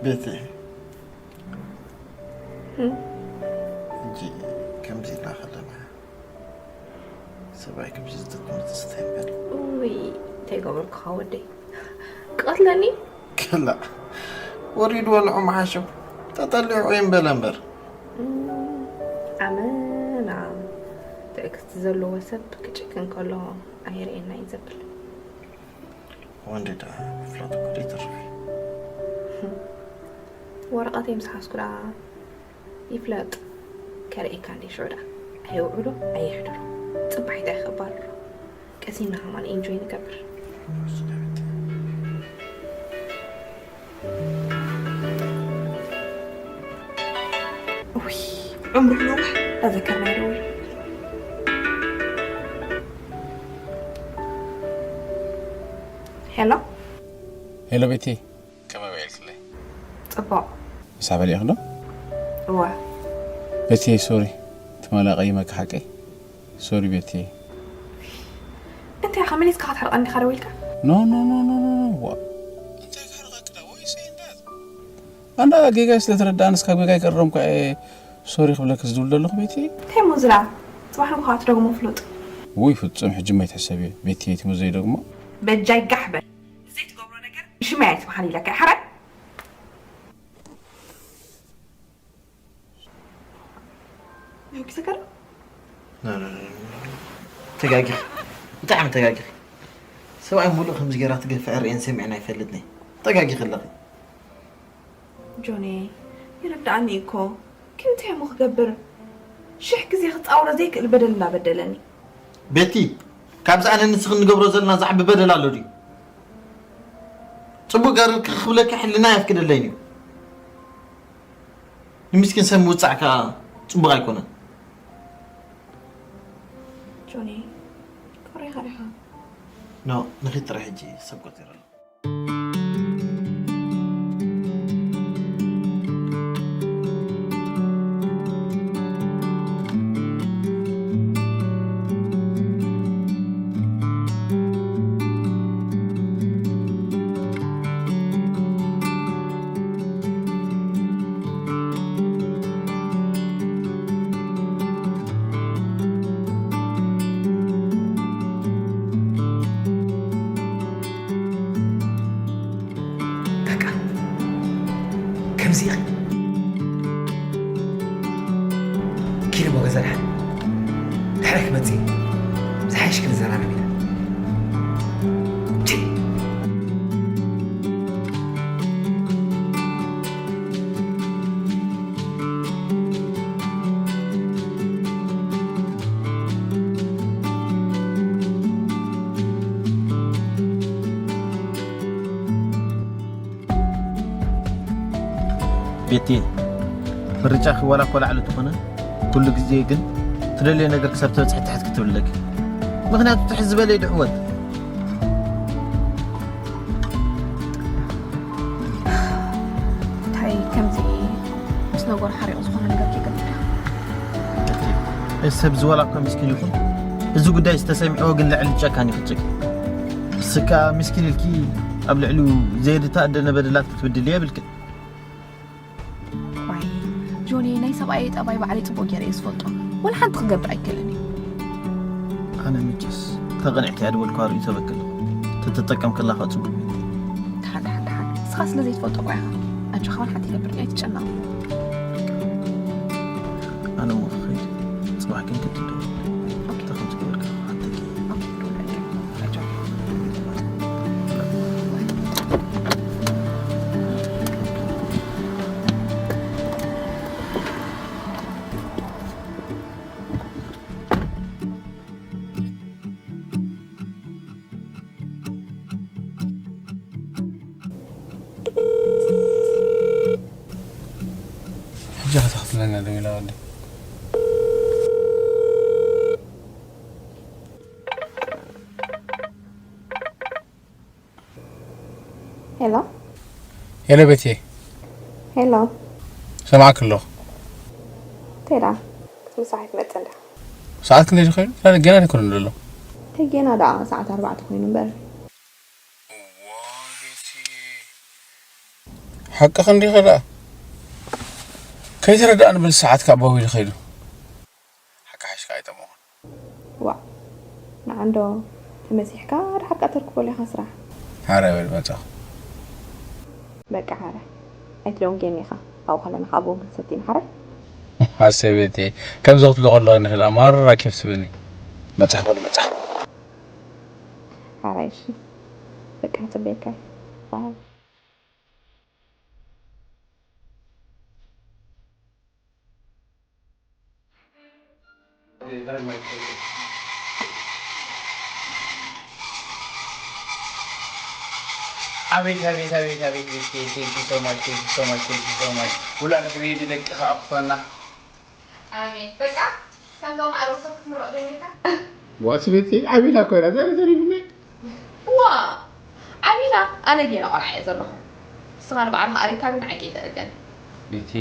ቤቲ፣ ሕጂ ከምዚ ኢልና ከለና፣ ሰብኣይ ከምዚ ዝጠቅም ትስታይ እምበር። ውይ፣ እንታይ ገበርኩኻ ወደይ? ክቐትለኒ? ክላእ፣ ወሪድዎ ንዑ መሓሾ። ተጠሊዑ ይንበለ እምበር። እም፣ ኣመና። ትዕግስቲ ዘለዎ ሰብ ክጭክን ከሎ ኣይርእየና እዩ ዘብል። ወንዲ ደኣ ምፍላጥ እኮ ዘይተርፍ እዩ። ወረቐተይ ምስ ሓዝኩ ደኣ ይፍለጥ። ከርእየካ እንዴ ሽዑ ደኣ። ኣየውዕሎ ኣየሕድሮ። ጽባሒታ ይኸባርሮ። ቀሲምና ከማን ኢንጆይ ንገብር። ውይ፣ ዕምሩ ነዋሕ ተዘከርና ይደውል። ሄሎ። ሄሎ ቤቲ፣ ከመይ ውዒልክለይ? ጽቡቕ። ምሳ በሊዕኺ ዶ? እወ። ቤቲ፣ ሶሪ። ትማሊ ኣቐይመኪ ሓቀይ። ሶሪ ቤቲ። እንታይ ኢኻ መሊስካ ክትሓርቐኒ ኢኻ ደው ኢልካ? ኖ፣ ኖ፣ ኖ፣ ኖ፣ ኖ፣ ኖ። ዋ። እንታይ ክሓርቐኪ ዳ? ወይ ሰይ እንዳት። ኣንዳ ጌጋይ ስለ ተረዳእኒ እስካብ ጌጋይ ክእረም እኳ እየ ሶሪ ክብለኪ ዝድውል ዘለኹ ቤቲ። እንታይ እሞ ዝላ? ጽባሕ ንግሆ ክትደግሞ ፍሉጥ። ውይ ፍጹም ሕጂ እሞ ኣይትሕሰብዮ ቤቲ፣ እቲ እሞ ዘይደግሞ። በጃይ ጋሕ በል። ንዘይትገብሮ ነገር ሽመይ ኣይትበሃል ኢለካ እየ። ሓራይ? ደንጊሰካ ዶ? ኖ፣ ኖ፣ ኖ፣ ኖ። ተጋጊኺ። ብጣዕሚ ተጋጊኺ። ሰብኣይ ሙሉእ ከምዚ ጌራ ትገፍዕ ርእየን ሰሚዕን ኣይፈልጥን እየ። ተጋጊኺ ኣለኺ። ጆኒ፣ ይርድኣኒ እኮ። ግን እንታይ እሞ ክገብር? ሽሕ ግዜ ክጻወሮ ዘይክእል በደል እንዳበደለኒ። ቤቲ፣ ካብዚ ኣነ ንስኺ እንገብሮ ዘለና ዝዓቢ በደል ኣሎ ድዩ? ጽቡቕ ገርልኪ ክብለኪ ሕልናይ ኣየፍቅደለይን እዩ። ንምስኪን ሰብ ምውጻዕ ከኣ ጽቡቕ ኣይኮነን። ጆኒ፣ ኮሪኻ ዲኻ? ኖ፣ ንኺድ ጥራይ ሕጂ ሰብ ቆጺረ ኣለኹ። በቃ ከምዚ ኢኺ። ኪዲ እሞ ገዛ ድሓን። ድሕሪ ክመጽእ እየ። ዝሓይሽ ክንዘራረብ ኢና። ቺ! ቤቲ፣ ምርጫኺ ዋላ እኮ ላዕሊ ተኾነ፣ ኩሉ ግዜ ግን ትደልዮ ነገር ክሳብ ተብጽሒ ትሕት ክትብል ኣለኪ። ምኽንያቱ ትሕት ዝበለ እዩ ድሕወት። እንታይ ከምዚ ምስ ነገሩ ሓሪቑ ዝኾነ ነገር ከይገጥም? ሰብ ዝወላ እኳ ምስኪን ይኹን፣ እዚ ጉዳይ ዝተሰሚዕዎ ግን ልዕሊ ጨካን ይኽጭቅ። እስካ ምስኪን ኢልኪ ኣብ ልዕሊኡ ዘየድታ ኣደነ በደላት ክትብድል የብልክን። ዋይ፣ ጆኒ፣ ናይ ሰብኣየይ ጠባይ ባዕለይ ጽቡቕ ገይረ እየ ዝፈልጦ። ወላ ሓንቲ ክገብር ኣይክእልን እዩ። ኣነ ምችስ፣ እታ ቅንዕቲ እያ ዝበልኩዋ ርእዩ ተበክል። ተተጠቀምክላ ከኣ ጽቡቕ እዩ። ደሓን፣ ደሓን፣ ደሓን። ንስኻ ስለ ዘይትፈልጦ እኳ ኢኻ። ኣጆኻ፣ ወላ ሓንቲ ይገብር፣ ኣይትጨነቕ። ኣነ እሞ ክኸይድ፣ ጽባሕ ግን ክትደውል። ኦኬ። ተኸም ዝገበርካ ሓተኪ። ኦኬ፣ ደውለለይ። ኣጆኻ። ሕጂ ክትከፍለና ዶ ኢላ ወዲ? ሄሎ። ሄሎ ቤቴ። ሄሎ። ሰማዕክ ኣለኹ። እንታይ ደኣ? ምሳሕ ኣይትመጽእ እንዲኻ። ሰዓት ክንደይ ዝኸይዱ? ገና ኣይኮነን ዘሎ። ተጌና ደኣ ሰዓት ኣርባዕተ ኮይኑ እምበር። ሓቅኺ እንዲኺ ደኣ። ከይተረዳእኒ በል ሰዓት ካብ ባዊ ዝኸይዱ። ሓቂ ሓሽካ ኣይጠመኹን። ዋ ንዓንዶ ተመሲሕካ ድሓር ቀተርኩ ቦሊኻ ስራሕ። ሓራይ በል መጻኹ። በቃ ሓራይ ኣይትደውንጌኒ ኢኻ። ኣብኡ ከለና ካብ ቡን ክንሰቲ ኢና ሓራይ። ሓሰቤቴ ከምዚ ክትብሎ ከለኺ ንኽእል ኣማራ ኬፍ ትብኒ። መጻኹ በል መጻኹ። ሓራይ እሺ በቃ ጽበየካ። ኣቤት ኣቤት ኣቤት ኣቤት ቤቴ thank you so much thank you so much thank you so much ውላ ንክንሄድ ደቅኻ ኣቁፈና ኣሜን በቃ ከምዞም ኣረግቶት ክትምረቕ ዶ ነርካ ዋት ቤቴ ዓቢና ኮይና ዘሪ ዘሪብኒ ዋ ዓቢና ኣነ ጌና ቆልዓ እየ ዘለኹ ንስኻ ንባዕልኻ ኣሪግካ ግን ንዓይ ከይተእርገኒ ቤቴ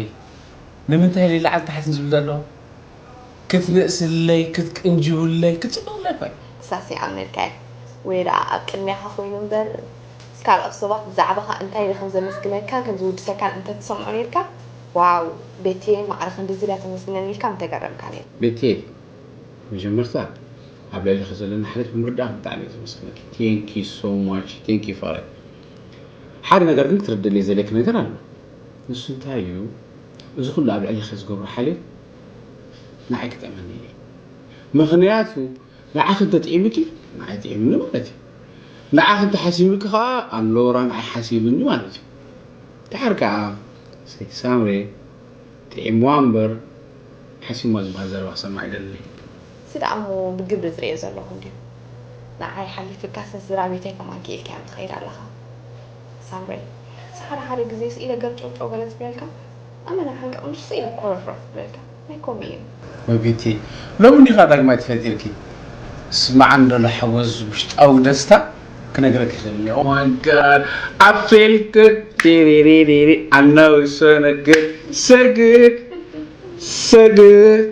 ንምንታይ ኢለ ላዕሊ ታሕቲ ዝብል ዘሎ ክትንእስለይ ክትቅንጅውለይ ክትፅብቕለይ ኮይ ክሳስ ይኣምነልካ እየ ወይ ደኣ ኣብ ቅድሚያኻ ኮይኑ እምበር ምስ ካልኦት ሰባት ብዛዕባኻ እንታይ ኢለ ከም ዘመስግነካን ከም ዝውድሰካን እንተትሰምዖ ነርካ ዋው ቤቴ ማዕረ ክንድዚ ድያ ተመስግነኒ ኢልካ ምተገረምካ ነይሩ። ቤቴ መጀመርታ ኣብ ልዕሊኺ ዘለና ሓልዮት ብምርዳእኺ ብጣዕሚ እየ ዘመስግነኪ thank you so much thank you for it ሓደ ነገር ግን ክትርድእለይ ዘለኪ ነገር ኣሎ ንሱ እንታይ እዩ እዚ ኩሉ ኣብ ልዕሊኺ ዝገብሮ ሓልዮት ንዓይ ክጥዕመኒ ኢለ ምኽንያቱ ንዓኺ እንተጥዒሙኪ ንዓይ ጥዒሙኒ ማለት እዩ ንዓኺ እንተሓሲቡኪ ከዓ ኣሎራ ንዓይ ሓሲቡኒ ማለት እዩ ደሓር ከዓ ሰይቲ ሳምሬ ጥዒምዋ እምበር ሓሲምዋ ዝበሃል ዘረባ ክሰምዕ ኣይደልን እየ። እዚ ደኣ እሞ ብግብሪ ዝርእዮ ዘለኹ እንድዩ። ንዓይ ሓሊፍካስ ንስድራ ቤተይ ከማን ክኢልካዮም ትኸይድ ኣለኻ። ሳምሬ፣ ንስኻ ሓደ ሓደ ግዜ ስኢለ ገርጨውጨው ገለ ዝብለልካ፣ ኣመና ሓንቀቕ ምሽ ስኢለ ኮረፍረፍ ዝብለልካ ናይ ከምኡ እዩ። ወይ ቤቲ፣ ሎሚ እንዲኻ ዳግማይ ተፈጢርኪ። ዝስምዓኒ ዘሎ ሓጎስ ውሽጣዊ ደስታ ክነግረኪ ይኽእል እየ። Oh my God, I feel good. Dee-dee-dee-dee-dee. I know it's so good. So good. So good.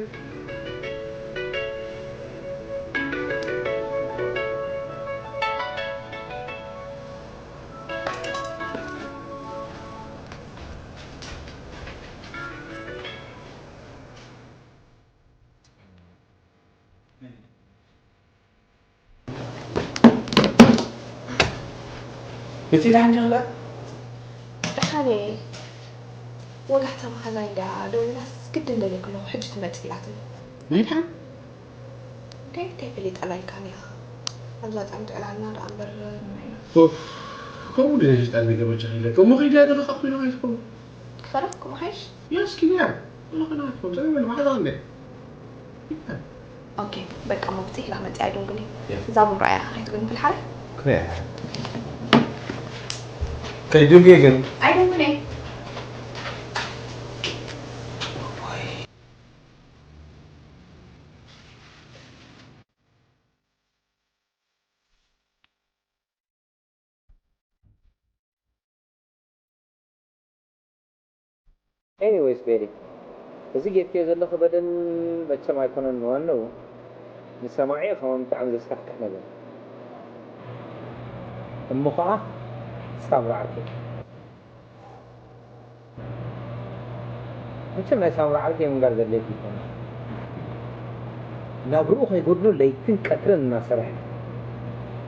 እቲ ደሓን ዲኺ ደኣ? ደሓን እየ። ወጋሕታ መሓዛይ እንድያ ደዊላስ ግድን ደልየኪ ኣለኹ ሕጂ ትመጽእ ኢላትኒ። ናይ ደሓን? እንታይ እንታይ ፈሊጣላ ኢልካኒ ኢኻ? ኣብዛ ጻምቲ ዕላልና ደኣ እምበር። ኡፍ፣ ከምኡ ድየ ሸይጣን ነገር በጃኺ ኢለኪ። እሞ ከይደ ዶ ከኣ ኮይነ ከይትኮኑ? ክኸዳ ከምኡ ሓይሽ? ያስኪ ያ። ወላ ከና ትኮኑ ጸበል ማሕዛ እንደ። ኦኬ በቃ እሞ ብጽሒላ መጽእ ኣይደንጉን እየ። እዛ ቡን ረኣያ ከይትጉን ክልሓረ? ክሪኣ። ከይድንጉ ግን። ኣይደንጉን እየ። Anyways ቤሪ፣ እዚ ጌርክዮ ዘለኺ በደል መቸም ኣይኮነን ንዋንኡ ንሰማዒ ከማን ብጣዕሚ ዘስካሕክሕ ነገር እሞ ኸዓ ሳምራ ዓርከይ። መቸም ናይ ሳምራ ዓርከይ ምንጋር ዘድልየኪ ኣይኮነን። ናብርኡ ከይጎድሎ ለይትን ቀትርን እናሰርሐ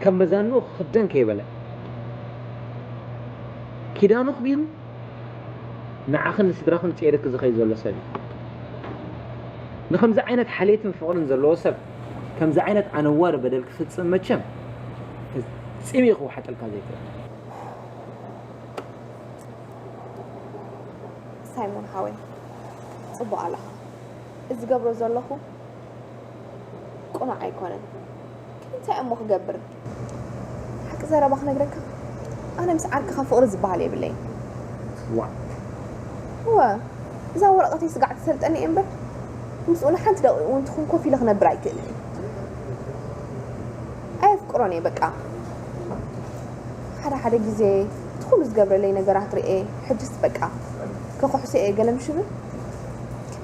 ከም መዛንኡ ክኽደን ከይበለ ኪዳኑ ኣኽቢሩ ንዓኽን ንስድራኽን ጸይርኪ ዝኸይድ ዘሎ ሰብ እዩ። ንኸምዚ ዓይነት ሓልየትን ፍቕርን ዘለዎ ሰብ ከምዚ ዓይነት ኣነዋሪ በደል ክፍጽም መቸም ፈጺሙ እዩ ክወሓጠልካ ዘይክእል። ሳይሞን ሓወይ ጽቡቕ ኣለኻ። እዚ ዝገብሮ ዘለኹ ቅኑዕ ኣይኮነን። ግን እንታይ እሞ ክገብር? ሓቂ ዘረባ ክነግረካ፣ ኣነ ምስ ዓርክኻ ፍቕሪ ዝበሃል የብለይን። ዋእ! እወ፣ እዛ ወረቐተይ ስጋዕ ትሰልጠኒ እየ እምበር፣ ምስኡ ንሓንቲ ደቒቕ እውን ትኹን ኮፍ ኢለ ክነብር ኣይክእልን እየ። ኣየፍቅሮን እየ በቃ። ሓደ ሓደ ግዜ እቲ ኩሉ ዝገብረለይ ነገራት ርእየ፣ ሕጅስ በቃ ከኹሕሶ እየ ገለ ምሽ እብል።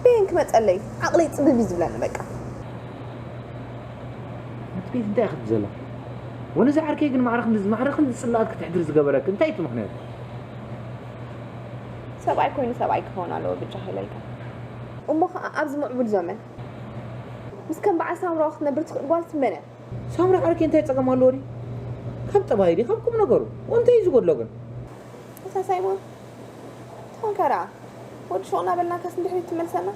ይህን ክመፀለይ ዓቕለይ ፅብብ እዩ ዝብለኒ በቃ። እቲ ቤት እንታይ ክትብ ዘሎ ወነዚ ዓርከይ ግን ማዕረ ክንዲ ዝማዕረ ክንዲ ዝፅላኣት ክትሕድር ዝገበረክ እንታይ እቲ ምክንያት? ሰብኣይ ኮይኑ ሰብኣይ ክኸውን ኣለዎ ብጃ ኢለልካ። እሞ ከዓ ኣብዚ ምዕቡል ዘመን ምስ ከም በዓል ሳምራዊ ክትነብር ትኽእል ጓል ትመነ። ሳምራ ዓርከይ እንታይ ፀገም ኣለዎ ድዩ? ካብ ጠባይ ድዩ ካብ ቁም ነገሩ እንታይ እዩ ዝጎድሎ ግን? እታ ሳይሞን ትኾንካ ደኣ ወዲ ሹቕ እናበልናካስ ንድሕሪት ትመልሰና?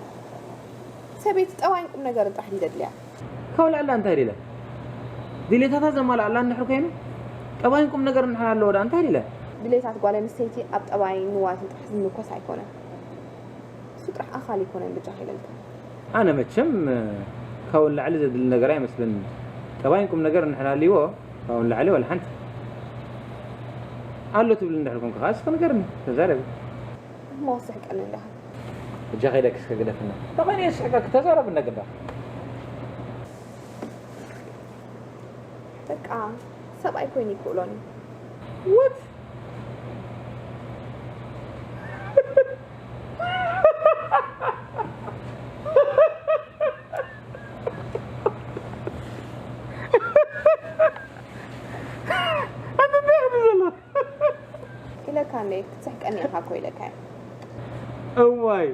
ሰበይቲ ጠባይን ቁም ነገርን ጥራሕ ድዩ ዘድልያ? ካብ ልዕላ እንታይ ድለ ድሌታታ ዘማልኣላ እንድሕር ኮይኑ ጠባይን ቁም ነገር እንድሕር ኣለዎ ደኣ እንታይ ድለ? ድሌታት ጓል ኣንስተይቲ ኣብ ጠባይን ንዋትን ጥራሕ ዝምርኮስ ኣይኮነን። እሱ ጥራሕ ኣኻል ኣይኮነን ብጃ ኢለልካ። ኣነ መቸም ካብኡ ንላዕሊ ዘድሊ ነገር ኣይመስለኒ። ጠባይን ቁም ነገር እንድሕር ሃልይዎ ካብኡ ንላዕሊ ዋላ ሓንቲ ኣሎ ትብል እንድሕር ኮንካ ከዓ እስኺ ንገርኒ ተዛረቢ። እሞ ስሕቀኒ እንዲኻ። ብጃ ከይደ ክስከ ግደፍና። ተኾይነ የስሕቀኪ ተዛረቢ እንዳ ግዳ። በቃ ሰብኣይ ኮይኑ ይክእሎን እዩ። What? ኢለካ እንደ ክትስሕቀኒ ኢኻ እኮ ኢለካ እዋይ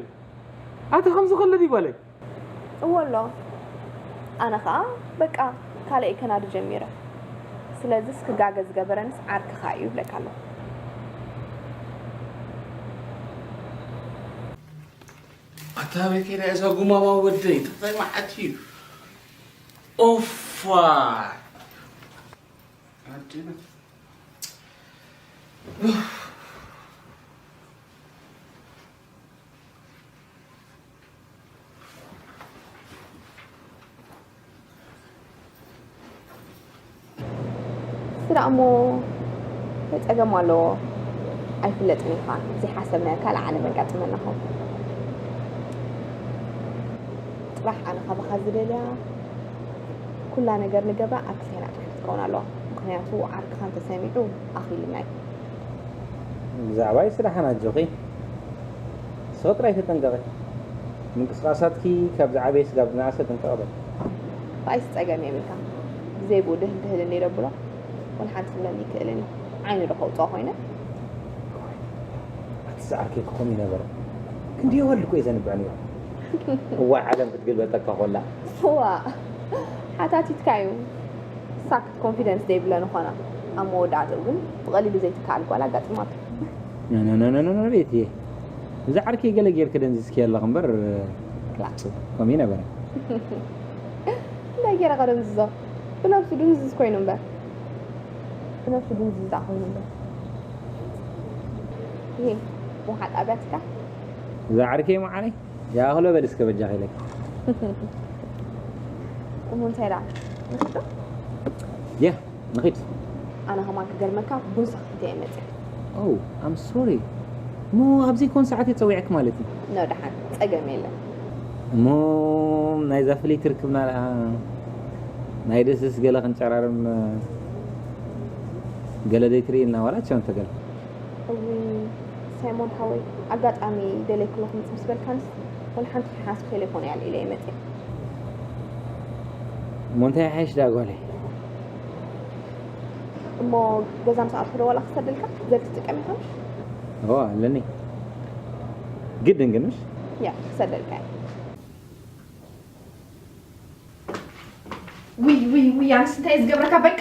ኣቲ ከምዚ ከሎ ድዩ ጓለይ እወ ኣሎ ኣነ ኸዓ በቃ ካልእ ከናዲ ጀሚረ ስለዚስ ክጋገ ዝገበረንስ ዓርክኻ እዩ ይብለካ ኣለኹ ኣታ ኣበይ ከይዳ እዛ ጉማማ ወደይ እንታይ መዓት እዩ ኦፋ ኣደና ስራእ እሞ እንታይ ጸገም ኣለዎ? ኣይፍለጥን ኢኻ ዘይሓሰብናዮ ካልእ ዓለም የጋጥመና ኸውን። ጥራሕ ኣነ ካባኻ ዝደልያ ኩላ ነገር ንገብራ ኣብ ክልቴና ጥራሕ ክትከውን ኣለዋ። ምኽንያቱ ዓርክኻ እንተሰሚዑ ኣኺሉና እዩ። ብዛዕባይ ስራሕን ኣጆኺ ንስኺ ጥራይ ተጠንቀቒ ምንቅስቓሳትኪ ካብ ዝዓበየ ስጋብ ዝነኣሰ ጥንቅቕ በሊ። ብኣይስ ጸገም የብልካ ብዘይ ብኡ ድህል ድህል እንድየ ደብሎ ወላ ሓንቲ ክብለኒ ኣይክእልን እዩ ዓይኑ ዶ ከውጽኦ ኮይነ ኣቲ ዝዓርከይ ክኾን ይነበረ ክንድዮ ወልድ እኮ እዩ ዘንብዕ ነይሩ እዋይ ዓለም ክትግልበጠካ ኮላ ዋእ ሓታቲትካ እዩ ሳክት ኮንፊደንስ ዘይብለን ኾና ኣብ መወዳእትኡ ግን ብቐሊሉ ዘይትከኣል ጓል ኣጋጢማቶ። ኖኖኖኖኖ ቤትየ እዛ ዓርከይ ገለ ጌርኪ ደንዚዝኪ ኣለኺ እምበር ክላጽ ከምኡ ይነበረ። እንታይ ጌረ ከደንዝዞ ብነብሱ ድንዝዝ ኮይኑ እምበር ብነብሱ ድንዝዝ ኮይኑ እምበር ይሄ ውሓ ጣቢያ ትካ እዛ ዓርከይ መዓረይ ያኽሎ በል እስከ በጃኺ ኢለኪ። እሞ እንታይ ደኣ ንኽዶ ያ ንኺድ። ኣነ ኸማን ክገርመካ ቡን ሰኽቲተ እየ መፅእ። Oh, I'm sorry. እሞ ኣብ ዘይኮን ሰዓት እየ ፀዊዐኪ ማለት እዩ። No ደሓን ፀገም የለን። እሞ ናይዛ ፍልይቲ ርክብና ደኣ ናይ ደስስ ገለ ክንጨራርም ገለ ዘይትርእይልና ዋላ ቻው እንተገለ። እውይ ሳይሞን ሓወይ ኣጋጣሚ ደልየኪ ኣለኹ ምጽ ምስ በልካንስ ወላ ሓንቲ ክሓስብ ከይለ ይኾን እያ ኣልዒለ እየ መጽየ። እሞ እንታይ ይሓይሽ ደኣ ጓለይ? እሞ ገዛ ምስ ኣትኹ ዶ ዋላ ክሰደልካ ዘል ትጥቀም ኢኻ ምሽ? እዋ ኣለኒ ግድን ግን ምሽ? ያ ክሰደልካ እየ። ውይ ውይ ውይ ኣንስ እንታይ ዝገብረካ በቃ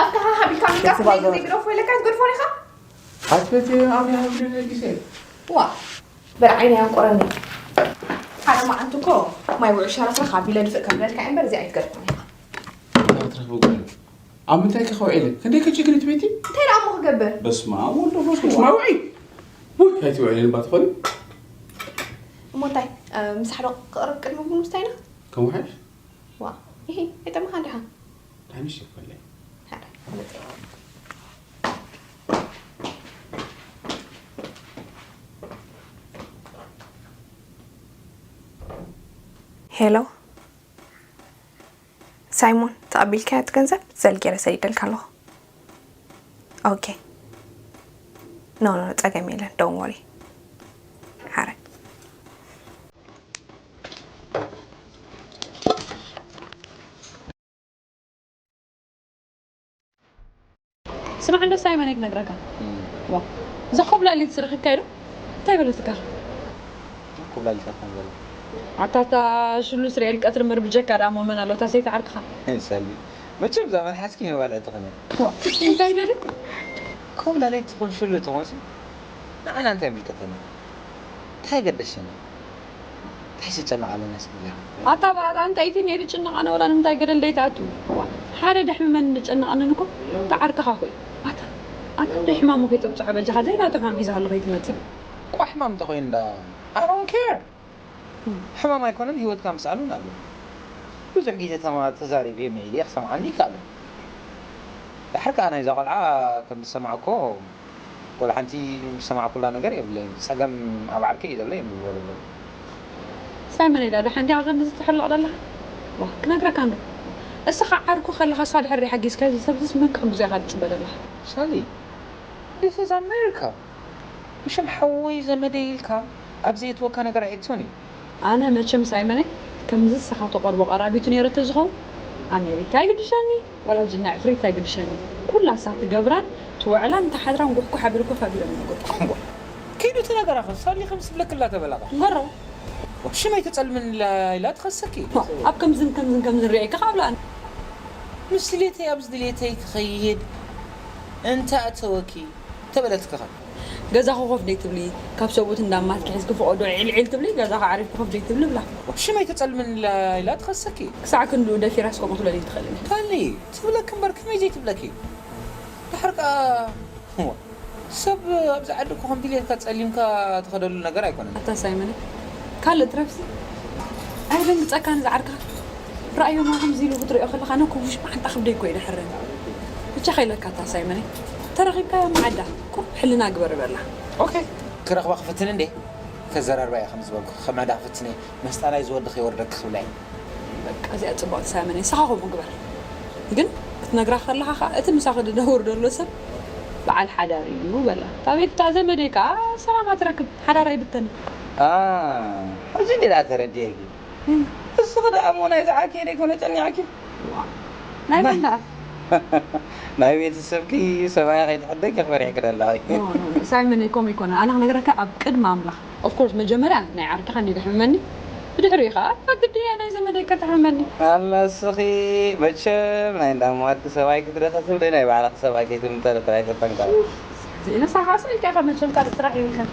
ኣብካ ሃሃብ ኢልካ ምንቃስ ዘይግደፎ ኢለካ ትገድፎ ኢኻ ኣትበቲ ኣብ ያህብሉ ነጊሰ ዋ በል ዓይነ ያንቆረኒ ሓደ መዓልቲ እኮ ማይ ውዑ ሸረኽረኽ ኣቢለ ድፍእ ከብለልካ እምበር እዚ ኣይትገድፎን ኢኻ ክትረኽቡ ጓል ኣብ ምንታይ ከኸውዒለ ክንደይ ከችግር ትቤቲ እንታይ ደኣ እሞ ክገብር በስመ ኣብ ወልድ ወመንፈስ ቅዱስ ማይ ውዒ ውይ ኣይትውዕልን እባ ትኾኒ እሞ እንታይ ምሳሕ ዶ ክቕርብ ቅድሚ ቡን ምስታይና ከም ውሓሽ ዋ ይሄ ኣይጠመኻን ዲኻ ዳንሽ ይኮለይ ሄሎ ሳይሞን ተቐቢልካያ እቲ ገንዘብ ዘልጌረ ሰዲደልካ ኣለኹ ኦኬ ኖ ኖ ጸገም የለን ዶን ወሪ ሓረ ስማዕ እንዶ ሳይመን፣ ክነግረካ። ዋ፣ እዛ ኮብላሊት ስርክካይ ዶ እንታይ በለትካ? ኮብላሊት ኣታ ንበላ። ኣታታ ሽሉ ስርኤል ቀትሪ ምር ብጀካ ደኣ ሞመን ኣሎ፣ እታ ሰይቲ ዓርክኻ። ሰሊ፣ መቸም እዛ መልሓስኪ መባልዕቲ ኸነ። ዋ፣ እንታይ ደሊ? ኮብላሊት ትኹን ሽሉ ትኹን ሲ፣ ንዓና እንታይ ምልከተና? እንታይ ገደሸና? እንታይ ዝጨነቕ ኣለና እስኪ ንገር። ኣታ ብኣጣ እንታይ እቲ ነይሩ ጭነቕ ኣነ ወላ ንምንታይ ገደል ደይትኣቱ? ዋ፣ ሓደ ደሕምመን ዝጨነቐንን እኮ እታ ዓርክኻ እኮ እዩ። ኣታ፣ ኣታ እንደ ሕማሙ ከይተብጽሖ በጃኻ ዘይናቱ ሕማም ሒዛሉ ከይትመጽእ። እኳ ሕማም እንተኾይኑ እንዳ፣ I don't care። ሕማም ኣይኮነን ህይወትካ ምስኣሉን ኣሎ። ብዙሕ ግዜ ተማ-፣ ተዛሪበ እየ፣ ሜይሊ ክሰምዓኒ ይከኣል። ድሓር ከኣ ናይዛ ቆልዓ ከም ዝሰማዕኮ፣ ወላ ሓንቲ ዝሰማዕኩላ ነገር የብለይን። ጸገም ኣብ ዓርከይ እዩ ዘሎ የብሎ። ሳይመን ኢላ ዶ ሓንቲ ኣብዛ እንደዚ ትሕልቕ ዘለኻ? ዋ፣ ክነግረካ እንዶ። እስኻ ዓርኩ ከለኻ እሳ ድሕር ሓጊዝካ፣ እዚ ሰብዝስ መን ክሕግዞ ኢኻ ትጽበ ዘለኻ? ሳሊ፣ this is America። ብሽም ሓወይ ዘመደይ ኢልካ ኣብ ዘየትወካ ነገር ኣይእቶን እዩ። ኣነ መቸም ሳይመነይ ከምዚ ንስኻ ተቐርቦ ቀራቢቱ ነይረ ተዝኸውን፣ ኣሜሪካ ኣይግድሸኒ፣ ወላ ጅና ዕፍሪት ኣይግድሸኒ። ኩላ እሳ ትገብራን ትውዕላን ትሓድራን ጉሕጉሕ ኣቢለ ኮፍ ኣቢለ ምነገርኩ። እምቧ፣ ከይዱ እቲ ነገር ኣኸ ሳሊ ከም ዝብለክላ ተበላኻ። ንገሮ። ሽመይ ተጸልምን ኢላ፣ ኢላ ትኸሰኪ። ኣብ ከምዝን ከምዝን ከምዝን ሪኤካ ካብ ለኣን። ምስ ድሌተይ ኣብዚ ድሌተይ ክኸይድ እንተ ኣተወኪ ተበለትክኻ። ገዛኹ ኮፍ ደይ ትብሊ፣ ካብ ሰብኡት እንዳማትኪ ሒዝኪ ፈቐዶ ዒልዒል ትብሊ፣ ገዛኻ ዓሪፍኪ ኮፍ ደይ ትብሊ ብላ። ሽመይ ተጸልምን ኢላ፣ ኢላ ትኸሰኪ። ክሳዕ ክንድኡ ደፊራስ ከምኡ ክትብለኒ ትኽእል። ታሊ ትብለኪ እምበር ከመይ ዘይትብለኪ? ድሓር ከኣ፣ እዋ፣ ሰብ ኣብዚ ዓዲ እኮ ከም ድሌትካ ጸሊምካ ትኸደሉ ነገር ኣይኮነን። ኣታ ሳይመን፣ ካልእ ትረፍሲ ኣይደንግጸካን ዝዓርካ። ረኣዮማ ከምዚ ኢሉ ክትሪኦ ከለኻ፣ ኣነ እኮ ውሽጢ ሓንጣ ክብደይ እኮ እዩ ድሕረኒ። ብቻ ከይለካ ኣታ ሳይመን፣ ተረኺብካዮ መዓዳ፣ ቁሩብ ሕልና ግበር በላ። ኦኬ፣ ክረኽባ ክፍትን እንዴ? ከዘራርባ እየ ከም ዝበልኩ፣ ከመዳ ክፍትን እየ። መስጣናይ ዝወዲ ከይወርደኪ ክብላ እየ። በቃ እዚኣ ጽቡቕቲ ሳይመን እየ፣ ንስኻ ከምኡ ግበር። ግን ክትነግራ ከለኻ ኸኣ፣ እቲ ምሳኺ ዝነብር ዘሎ ሰብ በዓል ሓዳር እዩ በላ። እታ ቤት እታ ዘመደይ ከኣ ሰላማ ትረክብ፣ ሓዳራ ይብተን። ኣ፣ ሕጂ እንዴ ደኣ ተረዲኤኪ። እም። እስኺ ደኣ እሞ ናይ ዝዓርከይ ደይኮነ ጨኒቕኪ? ዋ፣ ናይ መን ደኣ? ናይ ቤተሰብኪ ሰብኣይ ከይትሕደጊ ፈሪሕኪ ደለኺ። ኖ፣ ኖ፣ ኖ፣ ሳይመን ከምኡ ኣይኮነን። ኣነ ክነግረካ ኣብ ቅድሚ ኣምላኽ። ኦፍ ኮርስ መጀመርያ ናይ ዓርክኻ እንዲ ደሕምመኒ፣ ብድሕሪኡ ኸኣ ኣብ ግድያ ናይ ዘመደይ ከተሕምመኒ። ኣላ እስኺ መቸም ናይ እንዳ መዋቲ ሰብኣይ ክትረኸ ትብለይ ናይ ባዕልኺ ሰብኣይ ከይትምጠሪ ጥራይ ተጠንቀቒ። እዚ ንስኻ ስኢልካ ኢኻ መቸም ካልእ ስራሕ የብልካን።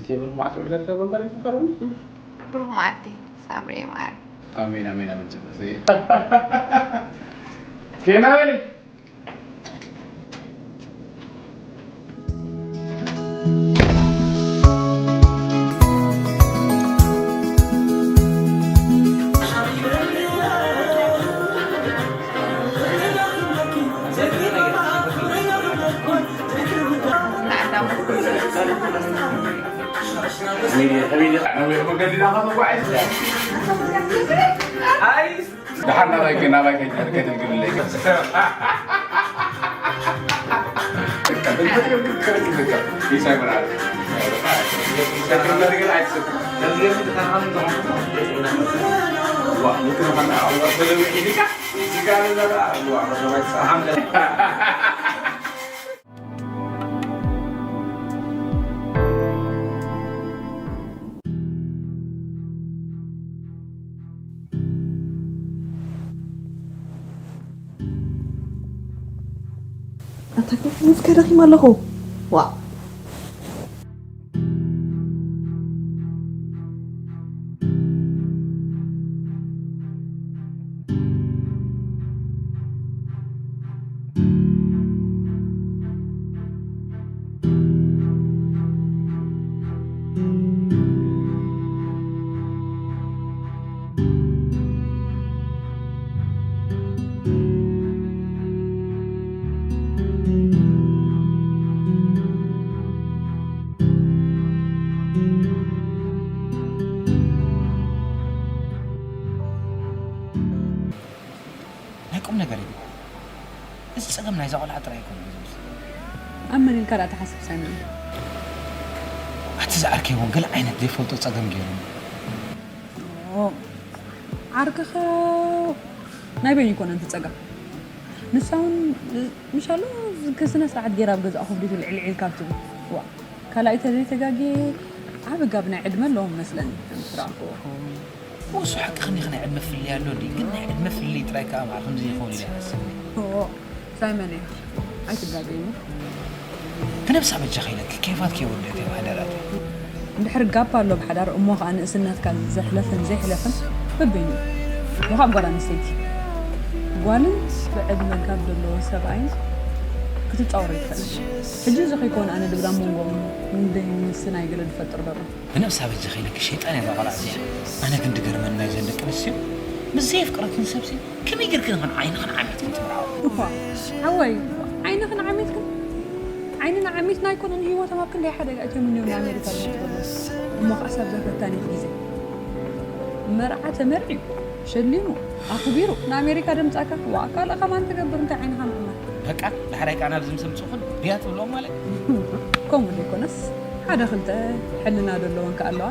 ብሩኽ መዓልቲ ይግበረልካ። ብሩኽ መዓልቲ ሳምሪ ማር። ኣሜን፣ ኣሜን፣ ኣሜን። ጽቡቅ። ዜና በሊ። ደሓር ናባይ ግን ናባይ ከይትብል ከይትብል ግብለይ። ኣታ ግን ምስ ከደኺም ኣለኹ። ዋ። ናይ ቁም ነገር እዩ። እዚ ጸገም ናይዛ ቆልዓ ጥራይ ኣይኮነን። ኣብ መን ኢልካ ደኣ ትሓስብ ሳይመን? ኣቲ ዝዓርከይ እውን ገለ ዓይነት ዘይፈልጦ ጸገም ገይሩ። ዓርክኸ ናይ በይኑ ይኮነ እቲ ጸገም። ንሳ እውን ምሻሎ ክስነ ስርዓት ገይራ ኣብ ገዛእ ኮፍ ዲቱ ልዕልዕል ካብ ትብል። ዋ ካልኣይ ተዘይተጋጌ ዓቢ ጋብ ናይ ዕድመ ኣለዎም መስለኒ። ከምዝረኣኽዎ። እሱ ሓቂ ክንዲ ናይ ዕድመ ፍልይ ኣሎ ድዩ ግን ናይ ዕድመ ፍልይ ጥራይ ከዓ ማዕር ከምዚ ይኸውን ኢለ ይሓስብ። ሳይመን እየ ኣይትጋገይኒ። ብነብሳ በጃ ከይለኪ ኬፋት ከይወደት እዮም ሓዳራት። እንድሕር ጋፕ ኣሎ ብሓዳር እሞ ከዓ ንእስነትካ ዘሕለፍን ዘይሕለፍን በበይኑ እሞ ካብ ጓል ኣንስተይቲ ጓልን ብዕድመ ጋብ ዘለዎ ሰብኣይን ክትፃወሮ ይትኽእል። ሕጂ እዚ ከይኮነ ኣነ ድብዳ መንጎም እንደይ ምስናይ ገለ ዝፈጥር ዘሎ ብነብሳ በጃ ከይለኪ ሸይጣን እያ እዛ ቆልዓ እዚኣ። ኣነ ግን ድገርመኒ ናይዘን ደቂ ኣንስትዮ ምስ ዘየፍቅረክን ሰብሲ ከመይ ጌርክን ኸን ዓይንኽን ዓሚትክን ትምርዓው? እኳ ሓወይ ዓይንኽን ዓሚትክን ዓይንና ዓሚትና ኣይኮነን ህይወቶም ኣብ ክንደይ ሓደጋ እትዮም እኒዮም ንኣሜሪካ ዝመጡ ዘለዉ። እሞ ከዓ ሳብ ዘፈታኒት ግዜ መርዓ ተመርዕዩ ሸሊሙ ኣኽቢሩ ንኣሜሪካ ደምፃካ ዋእ ካልእ ከማን ትገብር እንታይ ዓይንኻ ምዕማር። በቃ ዳሕራይ ከዓ ናብዚ ምስ ኣምፅኡኽን ድያ ትብሎም ማለት? ከምኡ ዘይኮነስ ሓደ ክልተ ሕልና ዘለወን ከኣ ኣለዋ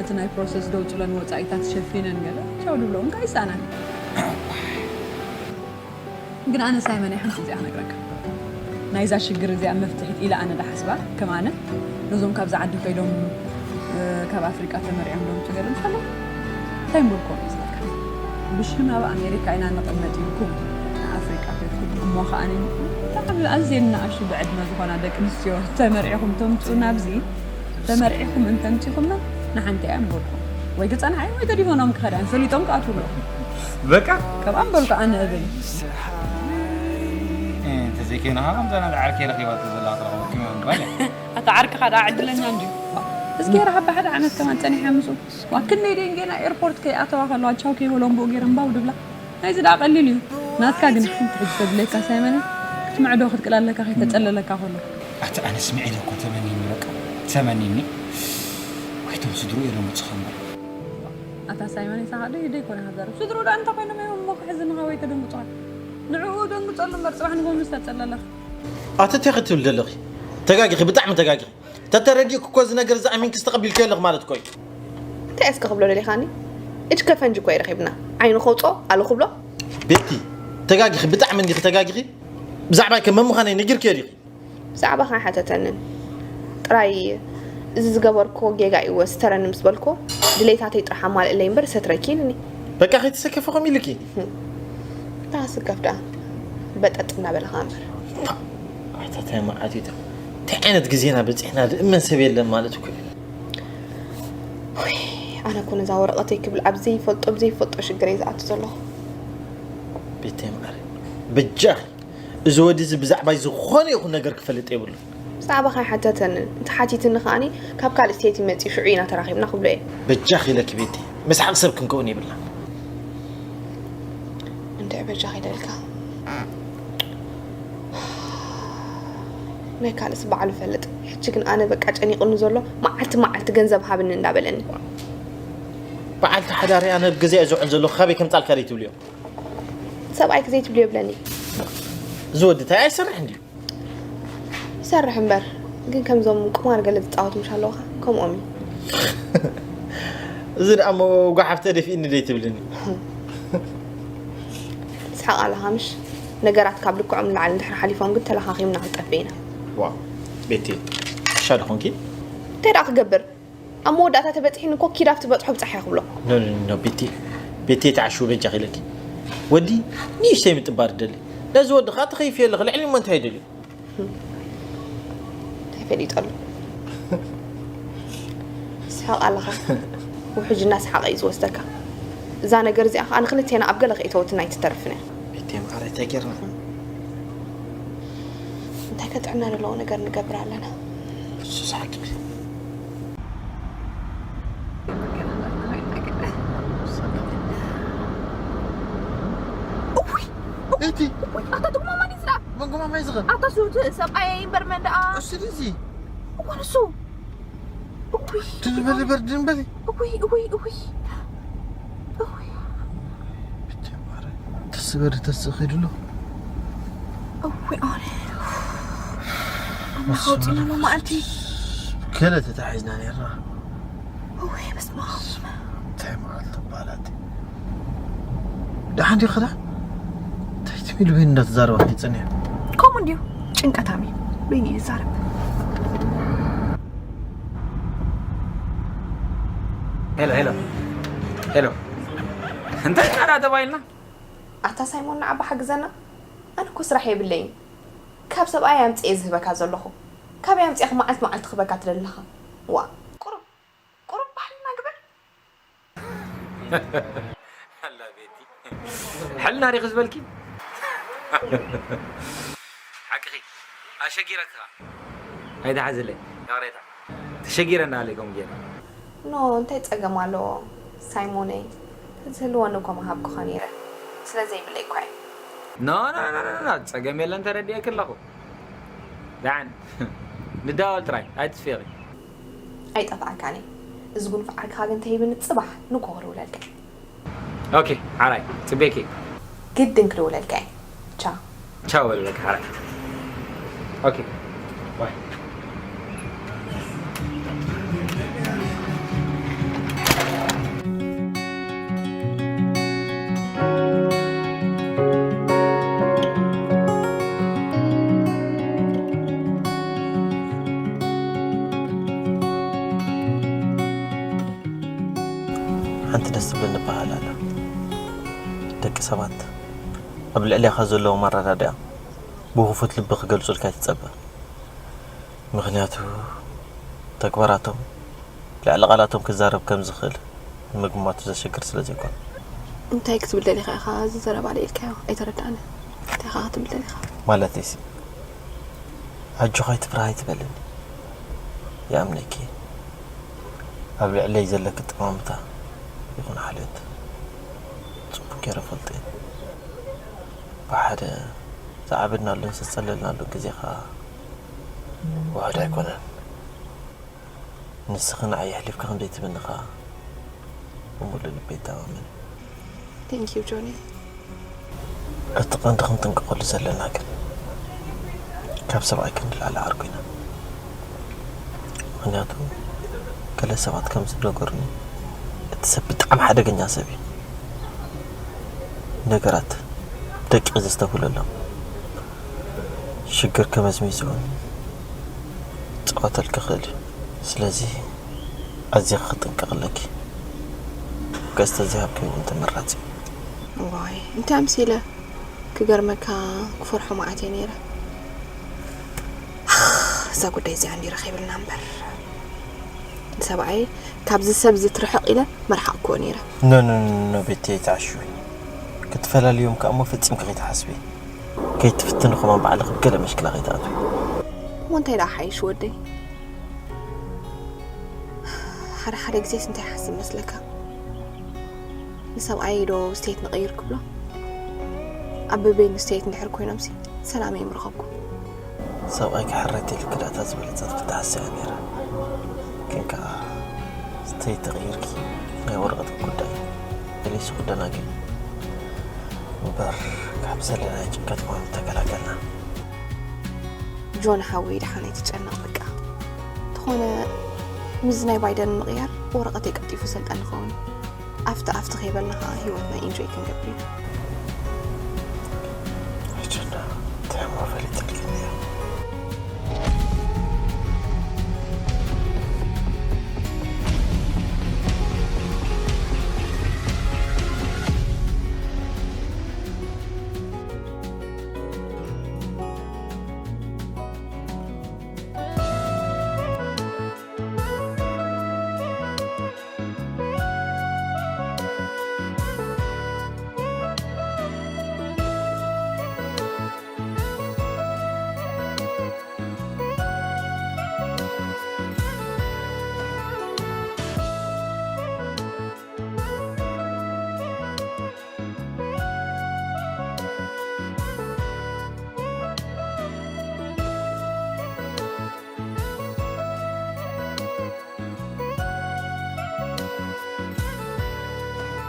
እቲ ናይ ፕሮሰስ ደውፅለን ወፃኢታት ሸፊነን ገለ ቻው ድብለውን ከዓ ይሰኣናን። ግን ኣነ ሳይመን እየ ሓንቲ እዚኣ ክነግረካ ናይዛ ሽግር እዚኣ መፍትሒት ኢለ ኣነ ድሓስባ ከም ኣነ ነዞም ካብዚ ዓዲ ከይዶም ካብ ኣፍሪቃ ተመሪዖም ዶም ትገርም ከሎ እንታይ ምልኮም እዩ ዝብለካ ብሽም ኣብ ኣሜሪካ ኢና ንቕመጥ ኢልኩም ንኣፍሪቃ ከድኩም እሞ ከኣኒ ብጣዕሚ ኣዝየን ንኣሽቱ ብዕድመ ዝኾና ደቂ ኣንስትዮ ተመሪዕኹም ተምፅኡ ናብዚ ተመርዒኹም እንተምፂኹምና ንሓንቲ እያ ምበልኩም ወይ ገፀንሓ ወይ ገዲፎኖም ክኸዳ እዮም ፈሊጦም ክኣትዉ ኣለኹም በቃ ከምኣ ምበልኩ ኣነ እብል እንተዘይከይንኻ ከምዛ ናብ ዓርከይ ረኺባቶ ዘላ ክትረኽበኩም እዮም ምባል እያ ኣታ ዓርክኻ ደኣ ዕድለኛ እንድዩ እስኪ ሄራ ካብ ሓደ ዓመት ከማን ፀኒሓ ምስኡ ዋ ክንደይ ደንጌና ኤርፖርት ከይኣተዋ ከለዋ ቻው ከይበሎም ብኡ ገይረን ባው ድብላ ናይዚ ደኣ ቀሊል እዩ ናትካ ግን ሓንቲ ሕጂ ተድለየካ ሳይመነ ክትምዕዶ ክትክእል ኣለካ ከይተፀለለካ ከሎ ኣቲ ኣነ ስምዒት እኮ ተመኒኒ በቃ ተመኒኒ ወይ ቶም ስድሩ እዮም ምፅኸ እምበር ኣታ ሳይመን ይሳሓ ደይ ደይ ኮነ ሃገር ስድሩ ደኣ እንታይ ኮይኖም እዮም እሞ ክሕዝንኻ ወይ ከደንግፁኻ ንዕኡ ደንግፀሉ እምበር ፅባሕ ንጎ ምስ ተፀለለኻ ኣቲ እንታይ ክትብል ደለኺ ተጋጊኺ ብጣዕሚ ተጋጊኺ ተተረዲእኩ እኮ እዚ ነገር እዚ ኣሚንክስ ተቐቢልክዮ ኣለኺ ማለት እኮ እዩ እንታይ እስከ ክብሎ ደሊኻኒ እጅ ከፈንጅ እኮ ይረኺብና ዓይኑ ከውፅኦ ኣሉ ክብሎ ቤቲ ተጋጊኺ ብጣዕሚ እንዲኺ ተጋጊኺ ብዛዕባይ ከ መምዃነይ ነጊርክዮ ዲኺ ብዛዕባኻ ሓተተንን ጥራይ እዚ ዝገበርክዎ ጌጋ እዩ ወስተረኒ ምስ በልክዎ ድሌታተይ ጥራሕ ኣማልእለይ እምበር ሰትረኪ ኢልኒ በቃ ከይተሰከፈ ከም ኢልኪ እታ ስከፍ ደኣ በጠጥ እናበልኻ እምበር ኣሕተታይ መዓት እዩ እንታይ ዓይነት ግዜና በፂሕና ዝእመን ሰብ የለን ማለት እኮ እዩ ኣነ እኮ ነዛ ወረቐተይ ክብል ኣብ ዘይፈልጦ ብዘይፈልጦ ሽግር እየ ዝኣቱ ዘለኹ ቤተይ ማዕረ በጃኺ እዚ ወዲ እዚ ብዛዕባይ ዝኾነ ይኹን ነገር ክፈልጥ የብሉን። ብዛዕባኻ ኣይሓተተንን። እንተሓቲትኒ ከኣኒ ካብ ካልእ ስተይቲ መጺኡ ሽዑ ኢና ተራኺብና ክብሎ እየ። በጃኺ ኢለኪ ቤቲ፣ ምስሓቕ ሰብ ክንከውን የብልናን። እንድዒ በጃኺ ደልካ ናይ ካልእስ ባዕሉ ይፈልጥ። ሕጂ ግን ኣነ በቃ ጨኒቑኒ ዘሎ መዓልቲ መዓልቲ ገንዘብ ሃብኒ እንዳበለኒ። በዓልቲ ሓዳር እየ ኣነ ኣብ ገዛይ እየ ዝውዕል ዘለኹ ካበይ ከምጻልካ ደይትብልዮ? ሰብኣይኪ ዘይትብልዮ ይብለኒ እዩ። እዚ ወዲ እንታይ ኣይሰርሕን ድዩ? ይሰርሕ እምበር ግን ከምዞም ቁማር ገለ ዝፃወቱ ምሽ ኣለውኻ ከምኦም እዩ። እዚ ደኣ እሞ ጓሓፍ ተደፊእኒ ደይ ትብልኒ? ትስሓቕ ኣለኻ ምሽ? ነገራት ካብ ልክዖም ንላዕሊ እንድሕር ሓሊፎም ግን ተለኻኺምና ክንጠፍእ ኢና። ዋው ቤቲ ዕሻ ዶ ኾንኪ? እንታይ ደኣ ክገብር? ኣብ መወዳእታ ተበፂሕኒ እኮ ኪድ ኣብቲ በፅሖ ብፃሕ እያ ክብሎ። ኖ ኖ ኖ ቤቲ ቤቲ ተዓሽው በጃኺ ኢለኪ ወዲ ንእሽተይ ምጥባር ደሊ ነዚ ወዲ ከዓ ተኸይፊ ኣለኺ ልዕሊ እሞ እንታይ ደልዩ እንታይ ፈሊጡ ኣሎ ትስሕቕ ኣለኻ ውሕጅ እናሰሓቐ እዩ ዝወስደካ እዛ ነገር እዚኣ ከዓ ንክልቴና ኣብ ገለ ከይተወትና ኣይትተርፍን እያ ቤቲ ማዕረ እንታይ ጌርና እንታይ ከጥዕና ዘለዎ ነገር ንገብር ኣለና። እሱስ ሓቂ። እቲ ኣታ ትጉማማኒ ስራ መንጎማማይ ዝኸ ኣታ ሱት ሰብኣየ ይንበር መን ደኣ እሱ ድዚ እኮ ንሱ ትዝበሊ በርድን በሊ እውይ እውይ እውይ እውይ ተስበሪ ተስእ ኸይድሎ እውይ ኣነ ኣውፂና መማዕልቲ። ገለ ተታሒዝና ነርና። ወይ በስመ ኣብ። እንታይ መዓልቲ ባላት። ደሓን ዲኺ ኸዳ? እንታይ ትብል በይኑ እንዳተዛረበ ከይጸንሕ። ከምኡ እንዲዩ። ጭንቀታም እዩ። በይኑ ይዛረብ። ሄሎ ሄሎ ሄሎ፣ እንታይ ጣራ ተባይልና? ኣታ ሳይሞን ንዓባ ሓግዘና። ኣነ እኮ ስራሕ የብለይን። ካብ ሰብኣይ ኣምፅኤ ዝህበካ ዘለኹ። ካበይ ኣምፅእኻ መዓልቲ መዓልቲ ክበካ ትደለኻ? ዋ። ቁሩብ ቁሩብ ባህልና ግበር። ኣላ ቤቲ፣ ሕልና ሪኺ ዝበልኪ? ሓቅኺ፣ ኣሸጊረካ። ኣይትሓዝለይ፣ ይቕሬታ። ተሸጊረ እናበለ ከምኡ ገይረ። ኖ፣ እንታይ ፀገም ኣለዎ? ሳይሞነይ፣ ተዝህልወኒ እኮ ምሃብኩኻ ነይረ። ስለ ዘይብለይ እኳ እየ። ኖ ኖ ኖ ኖ፣ ጸገም የለን፣ ተረዲኤኪ ኣለኹ። ደሓን ንዳወል ጥራይ ኣይትስፊኺ። ኣይጠፍኣካን እየ። እዚ ጉንፍ ዓርክኻ ግን ተሂብኒ፣ ፅባሕ ንጎ ክድውለልካ እየ። ኦኬ፣ ሓራይ፣ ፅቤኪ። ግድን ክድውለልካ እየ። ቻው። ቻው በል በቃ፣ ሓራይ። ኦኬ፣ ባይ። ሓንቲ ደስ ትብለኒ ኣበሃህላ ኣላ። ደቂ ሰባት ኣብ ልዕሌኻ ዘለዎም ኣረዳድኣ ብኽፉት ልቢ ክገልጹልካ ኣይትጸበ። ምኽንያቱ ተግባራቶም ልዕሊ ቃላቶም ክዛረብ ከም ዝኽእል ንምግማቱ ዘሸግር ስለ ዘይኮነ። እንታይ ክትብል ደሊኻ ኢኻ እዚ ዘረባ ልዒልካዮ? ኣይተረድኣንን። እንታይ ኢኻ ክትብል ደሊኻ? ማለተይሲ ኣጆኻ ኣይትፍራህ ኣይትበልኒ። ይኣምነኪ። ኣብ ልዕለይ ዘለኪ ጠማምታ ይኹን ሓልዮት ጽቡቕ ገይረ እፈልጦ እየ። ብሓደ ዝዓበድናሉን ዝጸለልናሉን ግዜ ኸኣ ውሑድ ኣይኮነን። ንስኺ ንዓይ ኣሕሊፍኪ ከም ዘይትህብኒ ኸኣ ብምሉእ ልበይ ይተኣማመን እየ። Thank you ጆኒ። እቲ ቀንዲ ክንጥንቀቐሉ ዘለና ግን ካብ ሰብኣይ ክንድላለ ዓርኩ ኢና። ምኽንያቱ ገለ ሰባት ከም ዝነገሩኒ እቲ ሰብ ብጣዕሚ ሓደገኛ ሰብ እዩ። ነገራት ደቂቕ ዘስተብህለሎም ሽግር ከመዝሚዙ እውን ክጻወተልኪ ይኽእል እዩ። ስለዚ ኣዚኺ ክትጥንቀቒ ኣለኪ። ገጽ ተዘይሃብክዮ እውን ተመራጺ እዩ። ዋይ እንታይ ኣምሲለ ክገርመካ ክፈርሖ መዓት እየ ነይረ። እዛ ጉዳይ እዚኣ እንዲ ረኺብልና እምበር ንሰብኣይ ካብዚ ሰብ ዝትርሕቕ ኢለ መርሓቕክዎ ነይረ። ኖ ኖ ኖ ኖ ቤቲ ኣይትዓሽዊ። ክትፈላልዮም ከኣ እሞ ፈጺምኪ ከይትሓስቢ። ከይትፍትኒ ከማን ባዕልኺ ኣብ ገለ መሽክላ ከይትኣትዊ። እሞ እንታይ ደኣ ሓይሽ ወደይ? ሓደ ሓደ ግዜስ እንታይ ሓስብ መስለካ? ንሰብኣይ ዶ ስተየት ንቐይር ክብሎ? ኣበበይ ንስተየት እንድሕር ኮይኖምሲ ሰላም እዮም ረኸብኩ። ሰብኣይ ክሕረይ ተልኪ ዳታ ዝበለጸት ፍታሕ ስያ ነይራ። ግን ከኣ ስተየት ተቐይርኪ ናይ ወረቐት ጉዳይ መሊሱ ክደናግል እምበር ካብ ዘለናዮ ጭንቀት ምዃኑ ተገላገልና። ጆን ሓወይ ደሓን ኣይትጨነቕ በቃ። እንተኾነ ምስዚ ናይ ባይደን ምቕያር ወረቐተይ ቀልጢፉ ሰልጠን ንኸውን። ኣፍቲ ኣፍቲ ከይበልና ኸዓ ህይወትና ኢንጆይ ክንገብር ኢና።